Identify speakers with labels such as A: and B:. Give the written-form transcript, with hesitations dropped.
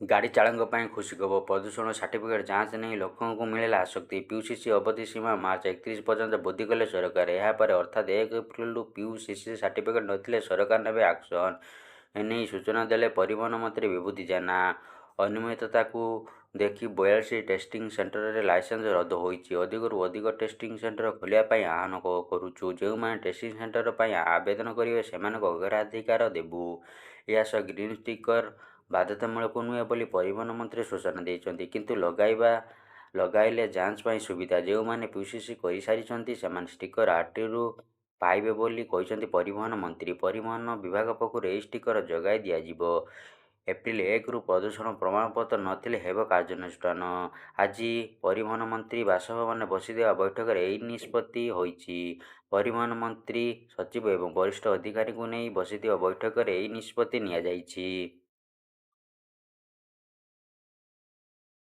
A: ଗାଡ଼ି ଚାଳକଙ୍କ ପାଇଁ ଖୁସି ଖବର। ପ୍ରଦୂଷଣ ସାର୍ଟିଫିକେଟ୍ ଯାଞ୍ଚ ନେଇ ଲୋକଙ୍କୁ ମିଳିଲା ଆଶ୍ୱସ୍ତି। ପିୟୁସି ଅବଧି ସୀମା ମାର୍ଚ୍ଚ 31 ପର୍ଯ୍ୟନ୍ତ ବୃଦ୍ଧି କଲେ ସରକାର। ଏହାପରେ ଅର୍ଥାତ୍ 1 ଏପ୍ରିଲରୁ ପିୟୁସି ସାର୍ଟିଫିକେଟ୍ ନଥିଲେ ସରକାର ନେବେ ଆକ୍ସନ୍। ଏନେଇ ସୂଚନା ଦେଲେ ପରିବହନ ମନ୍ତ୍ରୀ ବିଭୂତି ଜେନା। ଅନିୟମିତତାକୁ ଦେଖି 42 ଟେଷ୍ଟିଂ ସେଣ୍ଟରରେ ଲାଇସେନ୍ସ ରଦ୍ଦ ହୋଇଛି। ଅଧିକରୁ ଅଧିକ ଟେଷ୍ଟିଂ ସେଣ୍ଟର ଖୋଲିବା ପାଇଁ ଆହ୍ୱାନ କରୁଛୁ। ଯେଉଁମାନେ ଟେଷ୍ଟିଂ ସେଣ୍ଟର ପାଇଁ ଆବେଦନ କରିବେ ସେମାନଙ୍କୁ ଅଗ୍ରାଧିକାର ଦେବୁ। ଏହାସହ ଗ୍ରୀନ୍ ଷ୍ଟିକର ବାଧ୍ୟତାମୂଳକ ନୁହେଁ ବୋଲି ପରିବହନ ମନ୍ତ୍ରୀ ସୂଚନା ଦେଇଛନ୍ତି। କିନ୍ତୁ ଲଗାଇଲେ ଯାଞ୍ଚ ପାଇଁ ସୁବିଧା। ଯେଉଁମାନେ ପିୟୁସି କରିସାରିଛନ୍ତି ସେମାନେ ଷ୍ଟିକର ଆରଟିଓରୁ ପାଇବେ ବୋଲି କହିଛନ୍ତି ପରିବହନ ମନ୍ତ୍ରୀ। ପରିବହନ ବିଭାଗ ପକ୍ଷରୁ ଏହି ଷ୍ଟିକର ଯୋଗାଇ ଦିଆଯିବ। ଏପ୍ରିଲ 1ରୁ ପ୍ରଦୂଷଣ ପ୍ରମାଣପତ୍ର ନଥିଲେ ହେବ କାର୍ଯ୍ୟାନୁଷ୍ଠାନ। ଆଜି ପରିବହନ ମନ୍ତ୍ରୀ ବାସଭବନରେ ବସିଥିବା ବୈଠକରେ ଏହି ନିଷ୍ପତ୍ତି ହୋଇଛି। ପରିବହନ ମନ୍ତ୍ରୀ, ସଚିବ ଏବଂ ବରିଷ୍ଠ ଅଧିକାରୀଙ୍କୁ ନେଇ ବସିଥିବା ବୈଠକରେ ଏହି ନିଷ୍ପତ୍ତି ନିଆଯାଇଛି।